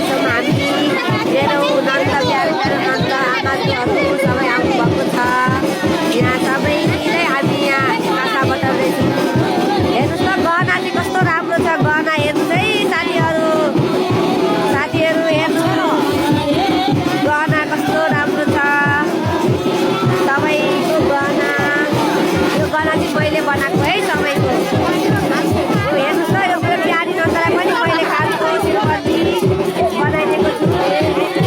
गर्दैछौँ हामी। मेरो नन्द प्यारो नन्द आमाजीहरू सबै आउनुभएको छ। यहाँ सबैले हामी यहाँ कासा बटाउँदैछौँ। हेर्नुहोस् त गहना चाहिँ कस्तो राम्रो छ। गहना हेर्नुहोस् है साथीहरू हेर्नु गहना कस्तो राम्रो छ। सबैको गहना, यो गहना चाहिँ मैले बनाएको है सबैको। हेर्नुहोस् त यो प्यारी नन्दलाई पनि मैले काठको सिलपट्टि बनाइदिएको छु।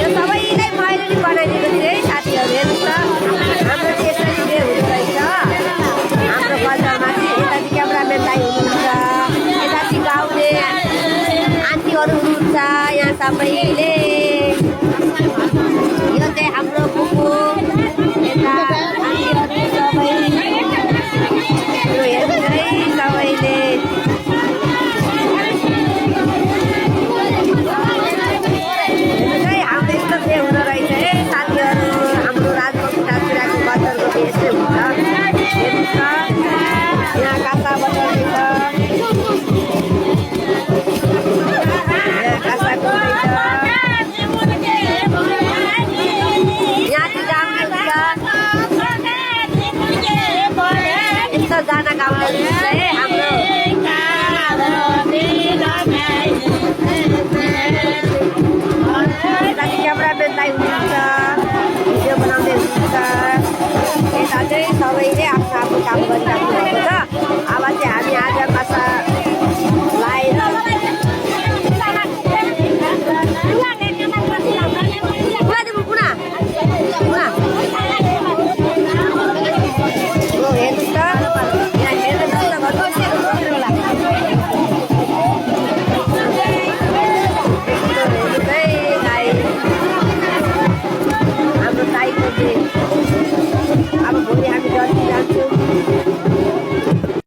यो सबैलाई मैले नै बनाइदिएको छु है साथीहरू। हेर्नुहोस् त हाम्रो चाहिँ यसरी चाहिँ हुँदो रहेछ हाम्रो कल्चरमा चाहिँ। यता चाहिँ क्यामराम्यान दाइ हुनुहुन्छ, यता चाहिँ गाउँले आन्टीहरू हुनुहुन्छ यहाँ सबैले। यो चाहिँ हाम्रो बुबु, यता आन्टीहरू सबै यो हेर्नुहोस् है सबैले। हाम्रो यस्तो चाहिँ हुँदो रहेछ है साथीहरू। हाम्रो राजवंशी सासुराको कल्चरको चाहिँ यस्तै हुन्छ। हेर्नुहोस् त यहाँ कासा बजाउँदैछ, कासा गर्दैछ। यहाँ चाहिँ गाउने हुन्छ, यस्तो गाना गाउने हुन्छ है हाम्रो। यता चाहिँ क्यामराम्यान दाइ हुनुहुन्छ, भिडियो बनाउँदै हुनुहुन्छ। यता चाहिँ सबैले आफ्नो आफ्नो काम गरिरहेको